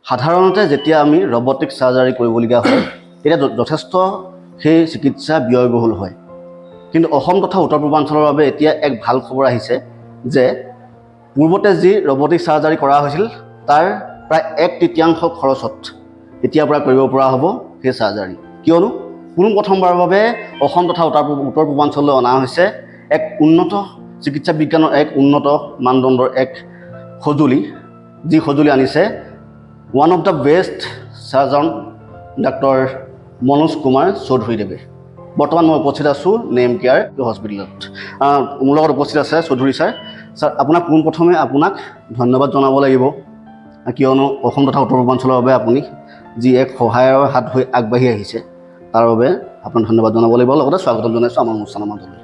সাধাৰণতে যেতিয়া আমি ৰবটিক চাৰ্জাৰী কৰিবলগীয়া হয়, তেতিয়া যথেষ্ট সেই চিকিৎসা ব্যয়বহুল হয়। কিন্তু অসম তথা উত্তৰ পূৰ্বাঞ্চলৰ বাবে এতিয়া এক ভাল খবৰ আহিছে যে পূৰ্বতে যি ৰবটিক চাৰ্জাৰী কৰা হৈছিল, তাৰ প্ৰায় এক তৃতীয়াংশ খৰচত এতিয়াৰ পৰা কৰিব পৰা হ'ব সেই চাৰ্জাৰী। কিয়নো পোন প্ৰথমবাৰৰ বাবে অসম তথা উত্তৰ পূৰ্বাঞ্চললৈ অনা হৈছে এক উন্নত চিকিৎসা বিজ্ঞানৰ এক উন্নত মানদণ্ডৰ এক সঁজুলি, যি সঁজুলি আনিছে one of the best surgeon doctor Manoj Kumar চৌধুৰীদেৱে। বৰ্তমান মই উপস্থিত আছোঁ নেম কেয়াৰ হস্পিটেলত। মোৰ লগত উপস্থিত আছে চৌধুৰী ছাৰ। ছাৰ, আপোনাক পোনপ্ৰথমে আপোনাক ধন্যবাদ জনাব লাগিব, কিয়নো অসম তথা উত্তৰ পূৰ্বাঞ্চলৰ বাবে আপুনি যি এক সহায়ৰ হাত হৈ আগবাঢ়ি আহিছে, তাৰ বাবে আপোনাক ধন্যবাদ জনাব লাগিব। লগতে স্বাগতম জনাইছোঁ আমাৰ অনুষ্ঠানৰ মাজলৈ।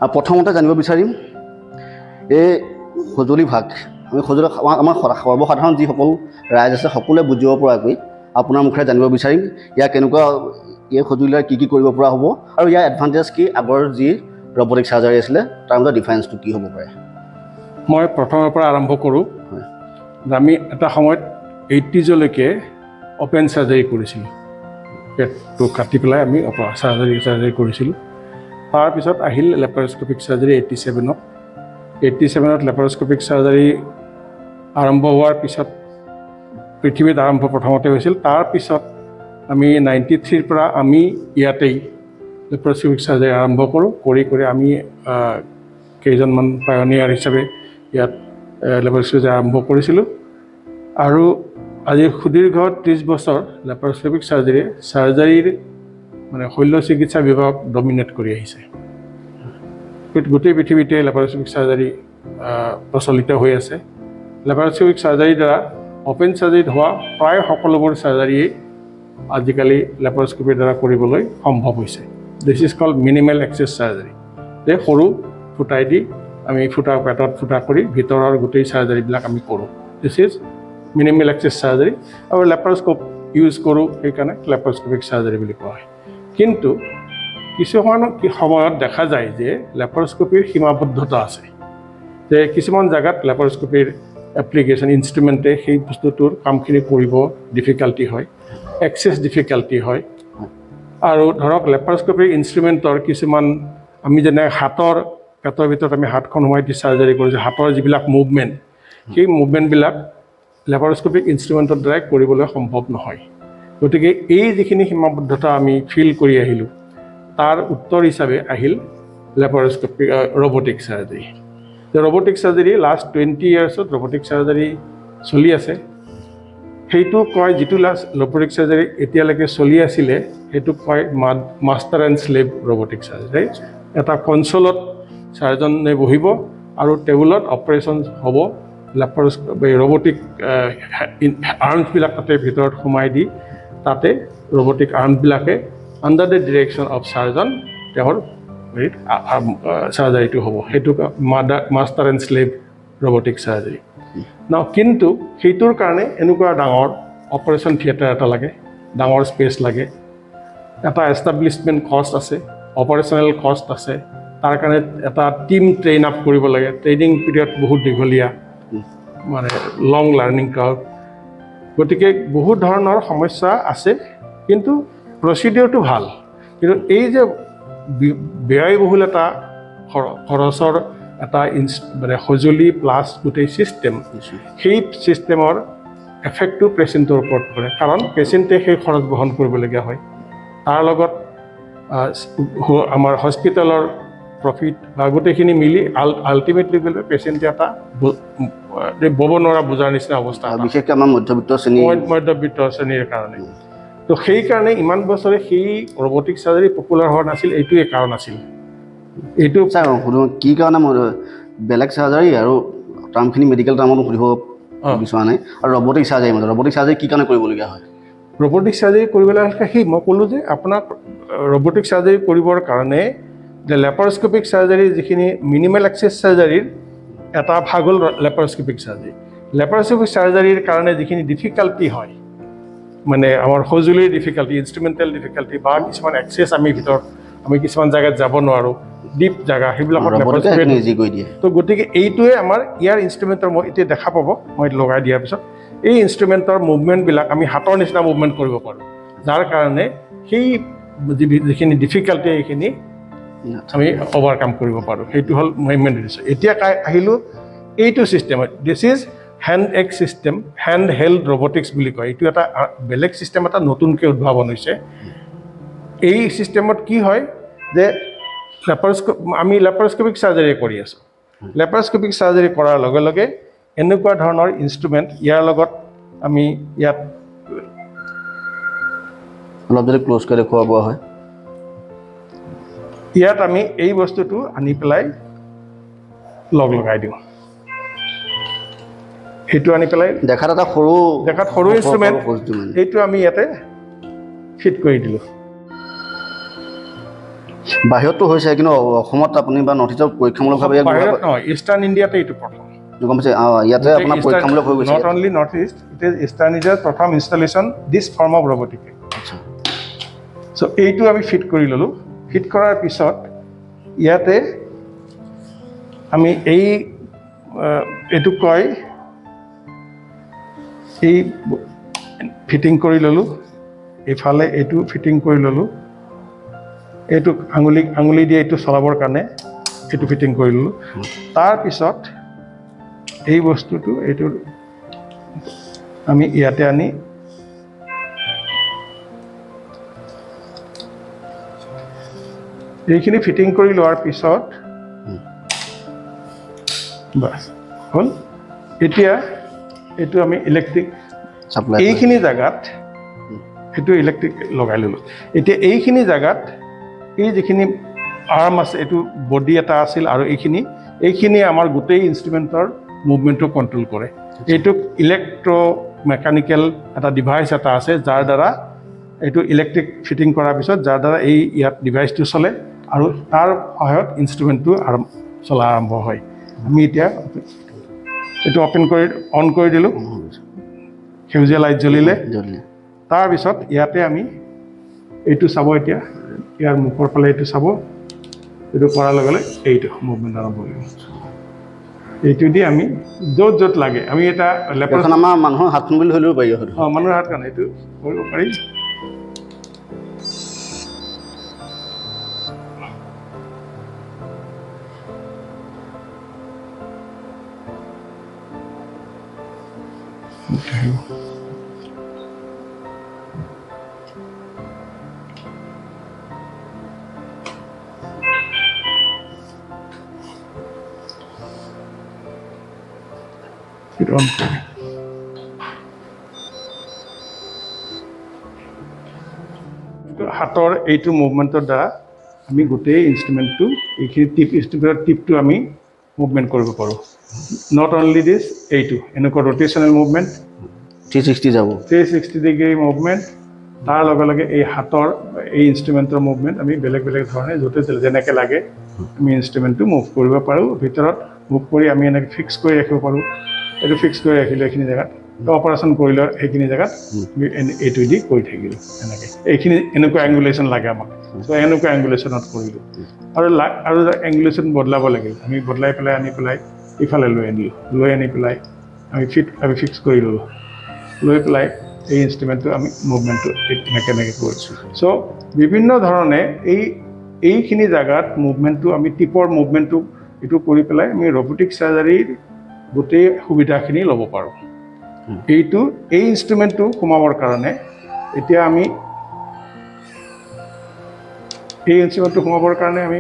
আৰু প্ৰথমতে জানিব বিচাৰিম, এই সঁজুলি ভাগ আমি সঁজুলি আমাৰ সৰ্বসাধাৰণ যিসকল ৰাইজ আছে, সকলোৱে বুজিব পৰাকৈ আপোনাৰ মুখেৰে জানিব বিচাৰিম, ইয়াৰ কেনেকুৱা, এই সঁজুলিৰ কি কি কৰিব পৰা হ'ব আৰু ইয়াৰ এডভান্টেজ কি, আগৰ যি ৰবটিক চাৰ্জাৰী আছিলে তাৰ মাজত ডিফাৰেঞ্চটো কি হ'ব পাৰে? মই প্ৰথমৰ পৰা আৰম্ভ কৰোঁ। হয়। যে আমি এটা সময়ত 80জলৈকে অ'পেন চাৰ্জাৰী কৰিছিলোঁ। পেটটো কাটি পেলাই আমি চাৰ্জাৰী কৰিছিলোঁ। তাৰপিছত আহিল লেপাৰস্কপিক চাৰ্জাৰী 87ত। 87ত লেপাৰস্কপিক চাৰ্জাৰী আৰম্ভ হোৱাৰ পিছত, পৃথিৱীত আৰম্ভ প্ৰথমতে হৈছিল। তাৰপিছত আমি 93ৰ পৰা আমি ইয়াতেই লেপাৰস্কপিক চাৰ্জাৰী আৰম্ভ কৰোঁ। কৰি কৰি আমি কেইজনমান পায়নিয়াৰ হিচাপে ইয়াত লেপাৰস্কপিক চাৰ্জাৰী আৰম্ভ কৰিছিলোঁ। আৰু আজি সুদীৰ্ঘ 30 বছৰ লেপাৰস্কপিক চাৰ্জাৰীয়ে চাৰ্জাৰীৰ মানে শল্য চিকিৎসা বিভাগক ডমিনেট কৰি আহিছে। গোটেই পৃথিৱীতে লেপাৰস্কপিক চাৰ্জাৰী প্ৰচলিত হৈ আছে। লেপাৰস্কপিক চাৰ্জাৰীৰ দ্বাৰা অ'পেন চাৰ্জাৰীত হোৱা প্ৰায় সকলোবোৰ চাৰ্জাৰীয়েই আজিকালি লেপাৰস্কপিৰ দ্বাৰা কৰিবলৈ সম্ভৱ হৈছে। This is called minimal access surgery, যে সৰু ফুটাই দি আমি ফুটা, পেটত ফুটা কৰি ভিতৰৰ গোটেই চাৰ্জাৰীবিলাক আমি কৰোঁ। This is minimal access surgery আৰু লেপাৰস্কোপ ইউজ কৰোঁ, সেইকাৰণে লেপাৰস্কপিক চাৰ্জাৰী বুলি কোৱা হয়। কিন্তু কিছুমান সময়ত দেখা যায় যে লেপাৰস্কপিৰ সীমাবদ্ধতা আছে, যে কিছুমান জেগাত লেপাৰস্কপিৰ এপ্লিকেশ্যন ইনষ্ট্ৰুমেণ্টে সেই বস্তুটোৰ কামখিনি কৰিব ডিফিকাল্টি হয়, এক্সেছ ডিফিকাল্টি হয়। আৰু ধৰক লেপাৰস্কপিক ইনষ্ট্ৰুমেণ্টৰ কিছুমান আমি যেনে হাতৰ পেটৰ ভিতৰত আমি হাতখন সোমাই দি চাৰ্জাৰী কৰিছোঁ, হাতৰ যিবিলাক মুভমেণ্ট, সেই মুভমেণ্টবিলাক লেপাৰস্কপিক ইনষ্ট্ৰুমেণ্টৰ দ্বাৰাই কৰিবলৈ সম্ভৱ নহয়। গতিকে এই যিখিনি সীমাবদ্ধতা আমি ফিল কৰি আহিলোঁ, তাৰ উত্তৰ হিচাপে আহিল laparoscopic robotic surgery. Robotic surgery last 20 ইয়াৰ্ছত robotic surgery চলি আছে। সেইটো কয়, যিটো লাষ্ট ৰবটিক চাৰ্জাৰী এতিয়ালৈকে চলি আছিলে, সেইটোক কয় master and slave robotic surgery। এটা কনচলত চাৰ্জনে বহিব আৰু টেবুলত অপাৰেশ্যন হ'ব। ৰবটিক আৰ্মছবিলাক তাতে ভিতৰত সোমাই দি তাতে robotic আৰ্মবিলাকে under the direction of surgeon তেওঁৰ হেৰিত চাৰ্জাৰীটো হ'ব। সেইটোক master and slave robotic surgery ন। কিন্তু সেইটোৰ কাৰণে এনেকুৱা ডাঙৰ অপাৰেশ্যন থিয়েটাৰ এটা লাগে, ডাঙৰ স্পেচ লাগে, এটা এষ্টাব্লিছমেণ্ট কষ্ট আছে, অপাৰেশ্যনেল কষ্ট আছে। তাৰ কাৰণে এটা টীম ট্ৰেইন আপ কৰিব লাগে। ট্ৰেইনিং পিৰিয়ড বহুত দীঘলীয়া, মানে লং লাৰ্ণিং কাৰ্ভ। গতিকে বহুত ধৰণৰ সমস্যা আছে, কিন্তু প্ৰচিডিঅ'ৰটো ভাল। কিন্তু এই যে ব্যয়বহুল এটা খৰচৰ এটা মানে সঁজুলি প্লাছ গোটেই ছিষ্টেম, সেই ছিষ্টেমৰ এফেক্টটো পেচেণ্টৰ ওপৰত পৰে, কাৰণ পেচেণ্টে সেই খৰচ বহন কৰিবলগীয়া হয়। তাৰ লগত আমাৰ হস্পিটেলৰ প্ৰফিট বা গোটেইখিনি মিলি আল্টিমেটলি গ'লে পেচেণ্টে এটা বব নোৱাৰা বোজাৰ নিচিনা অৱস্থা এটা। বিশেষকৈ আমাৰ মধ্যবিত্ত শ্ৰেণী। মধ্যবিত্ত শ্ৰেণীৰ কাৰণে। তো সেইকাৰণে ইমান বছৰে সেই ৰবটিক চাৰ্জাৰী পপুলাৰ হোৱা নাছিল, এইটোৱে কাৰণ আছিল এইটো। ছাৰ, সুধো, কি কাৰণে মই বেলেগ চাৰ্জাৰী আৰু টাৰ্মখিনি মেডিকেল টাৰ্মতো সুধিব বিচৰা নাই, আৰু ৰবটিক চাৰ্জাৰী, মানে ৰবটিক চাৰ্জাৰী কি কাৰণে কৰিবলগীয়া হয়? ৰবটিক চাৰ্জাৰী কৰিবলৈ হ'লে সেই মই ক'লোঁ যে আপোনাক ৰবটিক চাৰ্জাৰী কৰিবৰ কাৰণে যে লেপাৰস্কপিক চাৰ্জাৰী, যিখিনি মিনিমেল এক্সেছ চাৰ্জাৰীৰ এটা ভাগ হ'ল লেপাৰস্কপিক চাৰ্জাৰী। লেপাৰস্কপিক চাৰ্জাৰীৰ কাৰণে যিখিনি ডিফিকাল্টি হয়, মানে আমাৰ সঁজুলিৰ ডিফিকাল্টি, ইনষ্ট্ৰুমেণ্টেল ডিফিকাল্টি বা কিছুমান এক্সেছ, আমি ভিতৰত আমি কিছুমান জেগাত যাব নোৱাৰোঁ, ডিপ জেগা, সেইবিলাকত ৰবটিকে লেপাৰস্কপি সেইখিনি ইজি কৰি দিয়ে। তো গতিকে এইটোৱে আমাৰ ইয়াৰ ইনষ্ট্ৰুমেণ্টৰ, মই এতিয়া দেখা পাব, মই লগাই দিয়াৰ পিছত এই ইনষ্ট্ৰুমেণ্টৰ মুভমেণ্টবিলাক আমি হাতৰ নিচিনা মুভমেণ্ট কৰিব পাৰোঁ, যাৰ কাৰণে সেই যিখিনি ডিফিকাল্টি, এইখিনি আমি অভাৰকাম কৰিব পাৰোঁ। সেইটো হ'ল মেইন উদ্দেশ্য। এতিয়া আহিলোঁ এইটো ছিষ্টেমত। This is hand egg system, hand held robotics বুলি কয়। এইটো এটা বেলেগ ছিষ্টেম এটা নতুনকৈ উদ্ভাৱন হৈছে। এই ছিষ্টেমত কি হয় যে আমি লেপাৰস্কপিক চাৰ্জাৰী কৰি আছোঁ। লেপাৰস্কপিক চাৰ্জাৰী কৰাৰ লগে লগে এনেকুৱা ধৰণৰ ইনষ্ট্ৰুমেণ্ট ইয়াৰ লগত আমি ইয়াত অলপ যদি ক্ল'জ কৰি দেখুওৱা পোৱা হয়। ইয়াত আমি এই বস্তুটো আনি পেলাই লগ লগাই দিওঁ। সেইটো আনি পেলাই দেখাত এটা সৰু দেখাত সৰু ইনষ্ট্ৰুমেণ্ট। ইনষ্ট্ৰুমেণ্ট। এইটো আমি ইয়াতে ফিট কৰি দিলোঁ। বাহিৰততো হৈছে, কিন্তু অসমত আপুনি বা নৰ্থ ইষ্টত পৰীক্ষামূলকভাৱে ইয়াক বাহিৰত নহয়, ইষ্টাৰ্ণ ইণ্ডিয়াতে এইটো প্ৰথম। গম পাইছে, ইয়াতে আপোনাৰ পৰীক্ষামূলক হৈ গৈছে। Not only North East, it is Eastern ইণ্ডিয়াৰ প্ৰথম installation this form of robotic. So এইটো আমি ফিট কৰি ল'লোঁ। ফিট কৰাৰ পিছত ইয়াতে আমি এই এইটো কয়, এই ফিটিং কৰি ল'লোঁ। এইফালে এইটো ফিটিং কৰি ল'লোঁ। এইটো আঙুলি দি এইটো চলাবৰ কাৰণে এইটো ফিটিং কৰি ল'লোঁ। তাৰপিছত এই বস্তুটো, এইটো আমি ইয়াতে আনি এইখিনি ফিটিং কৰি লোৱাৰ পিছত বাছ হ'ল। এতিয়া এইটো আমি ইলেক্ট্ৰিক চাপ্লাই এইখিনি জেগাত এইটো ইলেক্ট্ৰিক লগাই ল'লোঁ। এতিয়া এইখিনি জেগাত এই যিখিনি আৰ্ম আছে, এইটো বডি এটা আছিল আৰু এইখিনি আমাৰ গোটেই ইনষ্ট্ৰুমেণ্টৰ মুভমেণ্টটো কণ্ট্ৰল কৰে। এইটোক ইলেক্ট্ৰ মেকানিকেল এটা ডিভাইচ এটা আছে, যাৰ দ্বাৰা এইটো ইলেক্ট্ৰিক ফিটিং কৰাৰ পিছত যাৰ দ্বাৰা এই ইয়াত ডিভাইচটো চলে আৰু তাৰ সহায়ত ইনষ্ট্ৰুমেণ্টটো চলা আৰম্ভ হয়। আমি এতিয়া এইটো অ'পেন কৰি অন কৰি দিলোঁ, সেউজীয়া লাইট জ্বলিলে। জ্বলিলে। তাৰপিছত ইয়াতে আমি এইটো চাব, এতিয়া ইয়াৰ মুখৰ ফালে এইটো চাব। এইটো কৰাৰ লগে লগে এইটো মুভমেণ্ট আৰম্ভ কৰিব। এইটো দি আমি য'ত য'ত লাগে আমি এটা লেপাৰ এইখন আমাৰ মানুহৰ হাতখন বুলি ধৰিব পাৰি হয়তো। অঁ, মানুহৰ হাত কাৰণে এইটো কৰিব পাৰি। এইটো on কৰি। এইটো হাতৰ এইটো মুভমেণ্টৰ দ্বাৰা আমি গোটেই ইনষ্ট্ৰুমেণ্টটো, এইখিনি টিপ, ইনষ্ট্ৰুমেণ্টৰ টিপটো আমি মুভমেণ্ট কৰিব পাৰোঁ। Not only দিছ, এইটো এনেকুৱা ৰ'টেশ্যনেল মুভমেণ্ট। 360 যাব। 360 ডিগ্ৰী মুভমেণ্ট। তাৰ লগে লগে এই হাতৰ এই ইনষ্ট্ৰুমেণ্টৰ মুভমেণ্ট আমি বেলেগ বেলেগ ধৰণে য'তে যেনেকৈ লাগে আমি ইনষ্ট্ৰুমেণ্টটো মুভ কৰিব পাৰোঁ। ভিতৰত মুভ কৰি আমি এনেকৈ ফিক্স কৰি ৰাখিব পাৰোঁ। এইটো ফিক্স কৰি ৰাখিলোঁ এইখিনি জেগাত, অপাৰেশ্যন কৰিলে সেইখিনি জেগাত আমি এইটো দি কৰি থাকিলোঁ। এনেকৈ এইখিনি এনেকুৱা এংগুলেশ্যন লাগে আমাক, চ' এনেকুৱা এংগুলেশ্যনত কৰিলোঁ আৰু এংগুলেশ্যন বদলাব লাগিল, আমি বদলাই পেলাই আনি পেলাই ইফালে লৈ আনিলোঁ। লৈ আনি পেলাই আমি ফিক্স কৰি ল'লোঁ। লৈ পেলাই এই ইনষ্ট্ৰুমেণ্টটো আমি মুভমেণ্টটো এনেকৈ এনেকৈ কৰিছোঁ। চ' বিভিন্ন ধৰণে এইখিনি জেগাত মুভমেণ্টটো আমি টিপৰ মুভমেণ্টটো এইটো কৰি পেলাই আমি ৰবটিক চাৰ্জাৰীৰ গোটেই সুবিধাখিনি ল'ব পাৰোঁ। এই ইনষ্ট্ৰুমেণ্টটো সোমাবৰ কাৰণে এতিয়া আমি এই ইনষ্ট্ৰুমেণ্টটো সোমাবৰ কাৰণে আমি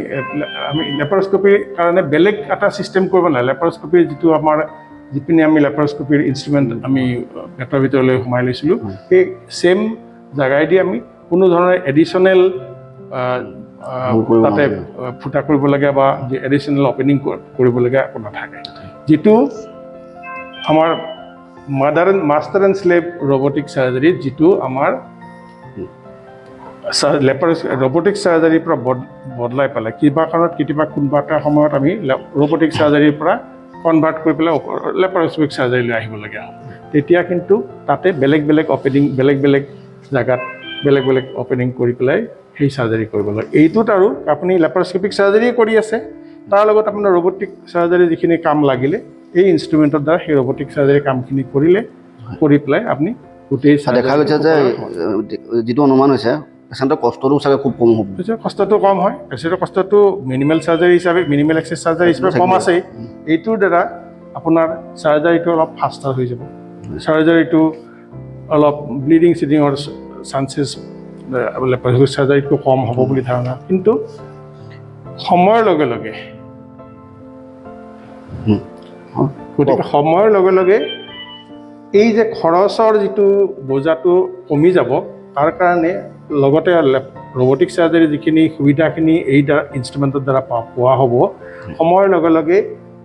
লেপাৰস্কপিৰ কাৰণে বেলেগ এটা ছিষ্টেম কৰিব নালাগে। লেপাৰস্কপিৰ যিটো আমাৰ যিপিনে আমি লেপাৰস্কপিৰ ইনষ্ট্ৰুমেণ্ট আমি পেটৰ ভিতৰলৈ সোমাই লৈছিলোঁ, সেই ছেইম জেগাইদি আমি কোনো ধৰণৰ এডিশ্যনেল কৰিব তাতে নালাগে। ফুটা কৰিবলগীয়া বা এডিশ্যনেল অপেনিং কৰিবলগীয়া একো নাথাকে। যিটো আমাৰ mother and master and slave robotic surgery, যিটো আমাৰ ৰবটিক চাৰ্জাৰীৰ পৰা বদলাই পেলাই কিবা কাৰণত কেতিয়াবা কোনোবা এটা সময়ত আমি ৰবটিক চাৰ্জাৰীৰ পৰা কনভাৰ্ট কৰি পেলাই লেপাৰস্কপিক চাৰ্জাৰীলৈ আহিবলগীয়া হ'ল, তেতিয়া কিন্তু তাতে বেলেগ বেলেগ অপেনিং, বেলেগ বেলেগ জেগাত বেলেগ বেলেগ অপেনিং কৰি পেলাই সেই চাৰ্জাৰী কৰিব লাগে। এইটোত আৰু আপুনি লেপাৰস্কপিক চাৰ্জাৰীয়ে কৰি আছে, তাৰ লগত আপোনাৰ ৰবটিক চাৰ্জাৰী যিখিনি কাম লাগিলে এই ইনষ্ট্ৰুমেণ্টৰ দ্বাৰা সেই ৰবটিক চাৰ্জাৰী কামখিনি কৰিলে। কৰি পেলাই আপুনি গোটেই দেখা গৈছে যে যিটো অনুমান হৈছে, পেচেণ্টৰ কষ্টটো চাগে খুব কম হ'ব। পেচেণ্টৰ কষ্টটো কম হয়। পেচেণ্টৰ কষ্টটো মিনিমেল চাৰ্জাৰী হিচাপে, মিনিমেল এক্সেছ চাৰ্জাৰী হিচাপে কম আছে। এইটোৰ দ্বাৰা আপোনাৰ চাৰ্জাৰীটো অলপ ফাষ্টাৰ হৈ যাব। চাৰ্জাৰীটো অলপ ব্লিডিং চিডিঙৰ চান্সেছ চাৰ্জাৰীটো কম হ'ব বুলি ধাৰণা। কিন্তু সময়ৰ লগে লগে গতিকে সময়ৰ লগে লগে এই যে খৰচৰ যিটো বোজাটো কমি যাব, তাৰ কাৰণে লগতে ৰবটিক চাৰ্জাৰী যিখিনি সুবিধাখিনি এই দ্বাৰা, ইনষ্ট্ৰুমেণ্টৰ দ্বাৰা পোৱা হ'ব, সময়ৰ লগে লগে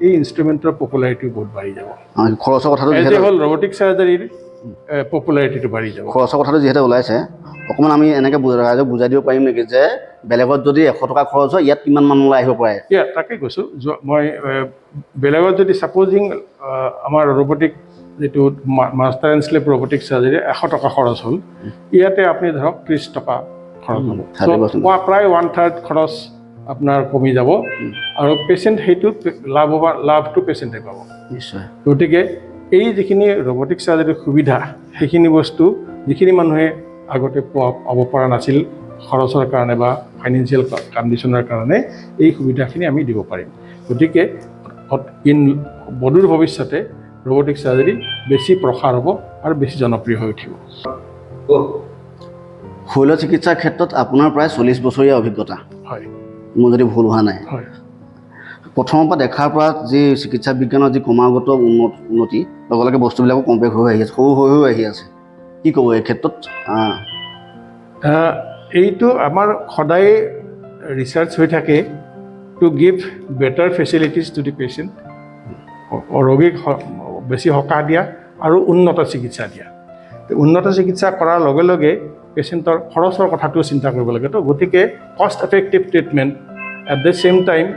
এই ইনষ্ট্ৰুমেণ্টৰ পপুলাৰিটিও বহুত বাঢ়ি যাব। খৰচৰ কথাটো এজ এ যিহেতু হ'ল ৰবটিক চাৰ্জাৰীৰ পপুলাৰিটিটো বাঢ়ি যাব। খৰচৰ কথাটো যিহেতু ওলাইছে, অকণমান আমি এনেকৈ ৰাইজক বুজাই দিব পাৰিম নেকি যে বেলেগত যদি 100 টকা খৰচ হয়, ইয়াত কিমান মানলৈ আহিব পাৰে? এতিয়া তাকে কৈছোঁ, মই বেলেগত যদি ছাপ'জিং আমাৰ ৰবটিক যিটো master and slave robotic surgery 100 টকা খৰচ হ'ল, ইয়াতে আপুনি ধৰক 30 টকা খৰচ হ'ব। 30%। So, প্ৰায় 1/3 খৰচ আপোনাৰ কমি যাব আৰু পেচেণ্ট সেইটো লাভ হ'ব, লাভটো পেচেণ্টে পাব। গতিকে এই যিখিনি ৰবটিক চাৰ্জাৰীৰ সুবিধা, সেইখিনি বস্তু যিখিনি মানুহে আগতে পাব পৰা নাছিল খৰচৰ কাৰণে বা ফাইনেন্সিয়েল কণ্ডিশ্যনৰ কাৰণে, এই সুবিধাখিনি আমি দিব পাৰিম। গতিকে ইন অদূৰ ভৱিষ্যতে ৰবটিক চাৰ্জাৰী বেছি প্ৰসাৰ হ'ব আৰু বেছি জনপ্ৰিয় হৈ উঠিব। শল্য চিকিৎসাৰ ক্ষেত্ৰত আপোনাৰ প্ৰায় 40 বছৰীয়া অভিজ্ঞতা, মোৰ যদি ভুল হোৱা নাই। হয়। প্ৰথমৰ পৰা দেখাৰ পৰা যি চিকিৎসা বিজ্ঞানৰ যি ক্ৰমাগত উন্নতি, লগে লগে বস্তুবিলাকো কম্পেক্ট হৈ আহি আছে, সৰু হৈ হৈ আহি আছে। কি ক'ব এই ক্ষেত্ৰত? এইটো আমাৰ সদায় ৰিচাৰ্চ হৈ থাকে to give better facilities to the patient, ৰোগীক বেছি সকাহ দিয়া আৰু উন্নত চিকিৎসা দিয়া। উন্নত চিকিৎসা কৰাৰ লগে লগে পেচেণ্টৰ খৰচৰ কথাটোও চিন্তা কৰিব লাগে। তো গতিকে cost effective treatment, at the same time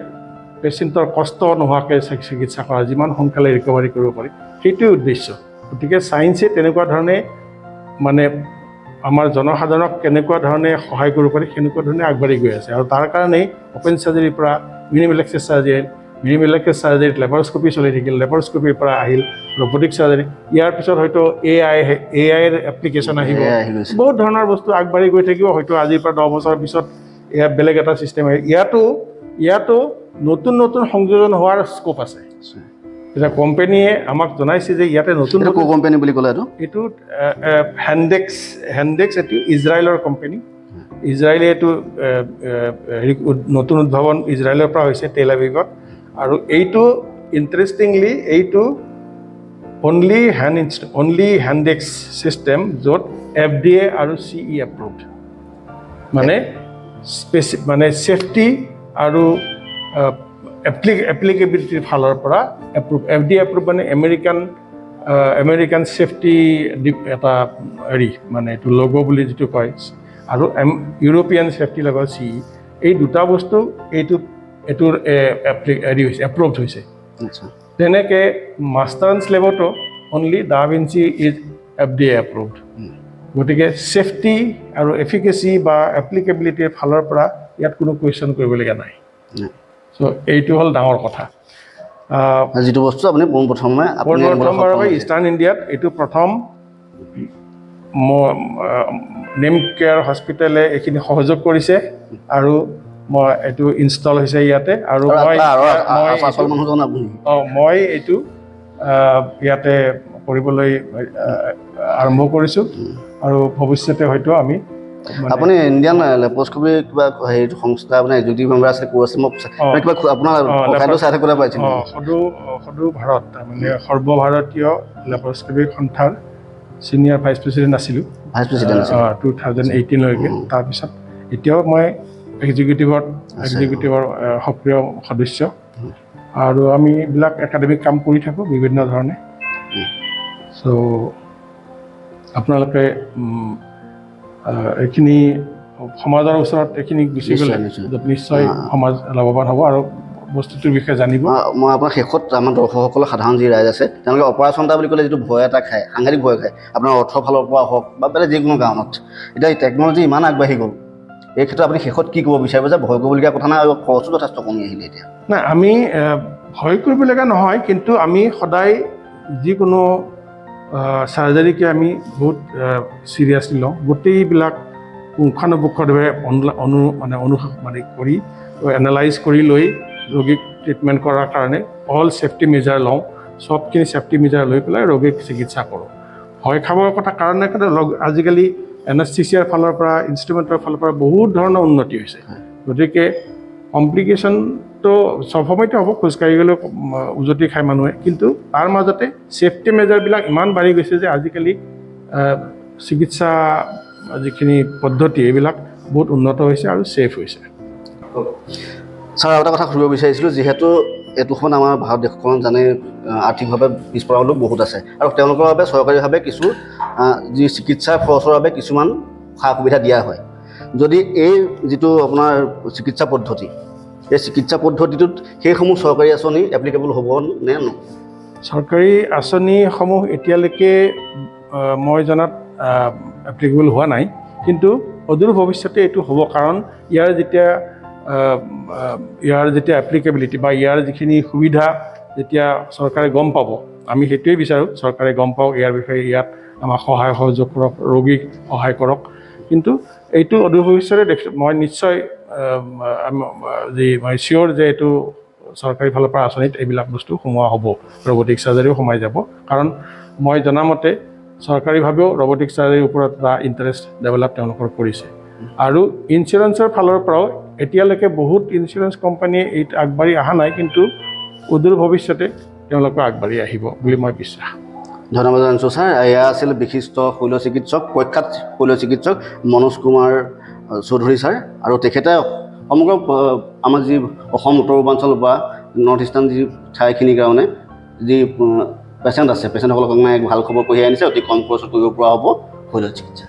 পেচেণ্টৰ কষ্ট নোহোৱাকৈ চিকিৎসা কৰা, যিমান সোনকালে ৰিকভাৰী কৰিব পাৰি, সেইটোৱে উদ্দেশ্য। গতিকে ছায়েন্সে তেনেকুৱা ধৰণে মানে আমাৰ জনসাধাৰণক কেনেকুৱা ধৰণে সহায় কৰিব পাৰি, সেনেকুৱা ধৰণে আগবাঢ়ি গৈ আছে। আৰু তাৰ কাৰণেই অ'পেন চাৰ্জাৰীৰ পৰা minimal access surgery, minimal access চাৰ্জাৰীত লেপাৰস্কপি চলি থাকিল, লেপাৰস্কপিৰ পৰা আহিল ৰবটিক চাৰ্জাৰী, ইয়াৰ পিছত হয়তো এ আইৰ এপ্লিকেশ্যন আহিব। AI আহি গৈছে। বহুত ধৰণৰ বস্তু আগবাঢ়ি গৈ থাকিব। হয়তো আজিৰ পৰা 10 বছৰৰ পিছত ইয়াত বেলেগ এটা ছিষ্টেম আহিব। ইয়াতো নতুন নতুন সংযোজন হোৱাৰ স্ক'প আছে। এতিয়া কোম্পেনীয়ে আমাক জনাইছে যে ইয়াতে নতুন এইটো নতুন কো কোম্পানী বুলি ক'লে এইটো? এইটো হেণ্ডেক্স। হেণ্ডেক্স এইটো ইজৰাইলৰ কোম্পানী। ইজৰাইলে এইটো এ, এ, হেৰি নতুন উদ্ভাৱন ইজৰাইলৰ পৰা হৈছে, টেল আভিভত। আৰু এইটো ইণ্টাৰেষ্টিংলি এইটো অনলি হেণ্ডেক্স ছিষ্টেম য'ত এফডিএ আৰু চিই এপ্ৰুভড, মানে ছেফটি আৰু এপ্লিকেবিলিটিৰ ফালৰ পৰা এপ্ৰুভ। এফডিএ এপ্ৰুভ মানে আমেৰিকান আমেৰিকান ছেফটি এটা হেৰি, মানে এইটো লগো বুলি যিটো কয়, আৰু ইউৰোপিয়ান ছেফটি লগত চি, এই দুটা বস্তু এইটোৰ হেৰি হৈছে, এপ্ৰুভড হৈছে। তেনেকৈ মাষ্টাৰ এণ্ড শ্লেভতো only Da Vinci is FDA approved. গতিকে ছেফটি আৰু এফিকেচি বা এপ্লিকেবিলিটিৰ ফালৰ পৰা ইয়াত কোনো কুৱেশ্যন কৰিবলগীয়া নাই। চ' এইটো হ'ল ডাঙৰ কথা। যিটো বস্তু আপুনি পোনপ্ৰথমে আপুনি আনিবলৈ প্ৰথমবাৰৰ সক্ষম বাবে হৈছে। ইষ্টাৰ্ণ ইণ্ডিয়াত এইটো প্ৰথম নেম কেয়াৰ হস্পিটেলে এইখিনি সহযোগ কৰিছে আৰু মই এইটো ইনষ্টল হৈছে ইয়াতে আৰু আৰু মই আৰু মই আচল মানুহজন আপুনি। অঁ, মই এইটো ইয়াতে কৰিবলৈ আৰম্ভ কৰিছোঁ আৰু ভৱিষ্যতে হয়তো আমি মানে আপুনি ইণ্ডিয়ান লেপ্ৰস্কপি কিবা হেৰি সংস্থা, আপোনাৰ এক্সিকিউটিভ মেম্বাৰ আছিলে, ক'ৰ আছিলে? মই কিবা আপোনাৰ প্ৰফাইলটো চাই থাকোঁতে পাইছিলোঁ। অঁ, সদৌ ভাৰত, তাৰমানে সৰ্বভাৰতীয় লেপ্ৰস্কপি সন্থাৰ ছিনিয়ৰ ভাইচ প্ৰেচিডেণ্ট আছিলোঁ। ভাইচ প্ৰেচিডেণ্ট আছিলে। 2018লৈকে। তাৰপিছত এতিয়াও মই এক্সিকিউটিভৰ সক্ৰিয় সদস্য আৰু আমি এইবিলাক একাডেমিক কাম কৰি থাকোঁ বিভিন্ন ধৰণে। চ' আপোনালোকে এইখিনি সমাজৰ ওচৰত এইখিনি গুচি গ'লে নিশ্চয় সমাজ লাভৱান হ'ব আৰু বস্তুটোৰ বিষয়ে জানিব। মই আপোনাৰ শেষত আমাৰ দৰ্শকসকলৰ, সাধাৰণ যি ৰাইজ আছে, তেওঁলোকে অপাৰেশ্যন এটা বুলি ক'লে যিটো ভয় এটা খায়, সাংঘাতিক ভয় খায়, আপোনাৰ অৰ্থৰ ফালৰ পৰা হওক বা বেলেগ যিকোনো কাৰণত, এতিয়া টেকন'লজি ইমান আগবাঢ়ি গ'ল, এই ক্ষেত্ৰত আপুনি শেষত কি ক'ব বিচাৰিব যে ভয় কৰিবলগীয়া কথা নাই আৰু খৰচো যথেষ্ট কমি আহিলে এতিয়া? নাই, আমি ভয় কৰিবলগীয়া নহয়, কিন্তু আমি সদায় যিকোনো চাৰ্জাৰীকে আমি বহুত চিৰিয়াছলি লওঁ। গোটেইবিলাক পুংখানুপুংখভাৱে অনু অনু মানে অনু মানে কৰি এনালাইজ কৰি লৈ ৰোগীক ট্ৰিটমেণ্ট কৰাৰ কাৰণে অল ছেফটি মেজাৰ লওঁ। চবখিনি ছেফটি মেজাৰ লৈ পেলাই ৰোগীক চিকিৎসা কৰোঁ। ভয় খাবৰ কথা কাৰণ নাই, কাৰণ আজিকালি এনেস্থিচিয়াৰ ফালৰ পৰা, ইনষ্ট্ৰুমেণ্টৰ ফালৰ পৰা বহুত ধৰণৰ উন্নতি হৈছে। গতিকে কমপ্লিকেশ্যনটো চব সময়তে হ'ব, খোজকাঢ়ি গ'লেও উজতি খায় মানুহে। কিন্তু তাৰ মাজতে ছেফটি মেজাৰবিলাক ইমান বাঢ়ি গৈছে যে আজিকালি চিকিৎসা যিখিনি পদ্ধতি, এইবিলাক বহুত উন্নত হৈছে আৰু ছেফ হৈছে। ছাৰ, আৰু এটা কথা সুধিব বিচাৰিছিলোঁ। যিহেতু এইটো সময়ত আমাৰ ভাৰত দেশখন জানে আৰ্থিকভাৱে পিছপৰা লোক বহুত আছে আৰু তেওঁলোকৰ বাবে চৰকাৰীভাৱে কিছু যি চিকিৎসাৰ খৰচৰ বাবে কিছুমান সা সুবিধা দিয়া হয়। যদি এই যিটো আপোনাৰ চিকিৎসা পদ্ধতি, এই চিকিৎসা পদ্ধতিটোত সেইসমূহ চৰকাৰী আঁচনি এপ্লিকেবল হ'ব নে ন? চৰকাৰী আঁচনিসমূহ এতিয়ালৈকে মই জনাত এপ্লিকেবল হোৱা নাই, কিন্তু অদূৰ ভৱিষ্যতে এইটো হ'ব। কাৰণ ইয়াৰ যেতিয়া এপ্লিকেবিলিটি বা ইয়াৰ যিখিনি সুবিধা যেতিয়া চৰকাৰে গম পাব, আমি সেইটোৱেই বিচাৰোঁ, চৰকাৰে গম পাওক ইয়াৰ বিষয়ে, ইয়াত আমাক সহায় সহযোগ কৰক, ৰোগীক সহায় কৰক। কিন্তু এইটো অদূৰ ভৱিষ্যতে মই নিশ্চয় যি মই চিয়'ৰ যে এইটো চৰকাৰী ফালৰ পৰা আঁচনিত এইবিলাক বস্তু সোমোৱা হ'ব, ৰবটিক চাৰ্জাৰীও সোমাই যাব। কাৰণ মই জনামতে চৰকাৰীভাৱেও ৰবটিক চাৰ্জাৰীৰ ওপৰত এটা ইণ্টাৰেষ্ট ডেভেলপ তেওঁলোকৰ কৰিছে। আৰু ইঞ্চুৰেঞ্চৰ ফালৰ পৰাও এতিয়ালৈকে বহুত ইঞ্চুৰেঞ্চ কোম্পানীয়ে এইত আগবাঢ়ি অহা নাই, কিন্তু অদূৰ ভৱিষ্যতে তেওঁলোকে আগবাঢ়ি আহিব বুলি মই বিশ্বাস। ধন্যবাদ জনাইছোঁ ছাৰ। এয়া আছিল বিশিষ্ট শল্য চিকিৎসক, প্ৰখ্যাত শল্য চিকিৎসক মনোজ কুমাৰ চৌধুৰী ছাৰ। আৰু তেখেতে সমগ্ৰ আমাৰ যি অসম, উত্তৰ পূৰ্বাঞ্চল বা নৰ্থ ইষ্টাৰ্ণ যি ঠাইখিনিৰ কাৰণে যি পেচেণ্ট আছে, পেচেণ্টসকলৰ কাৰণে এক ভাল খবৰ কঢ়িয়াই আনিছে। অতি কম খৰচত কৰিব পৰা হ'ব শল্য চিকিৎসা।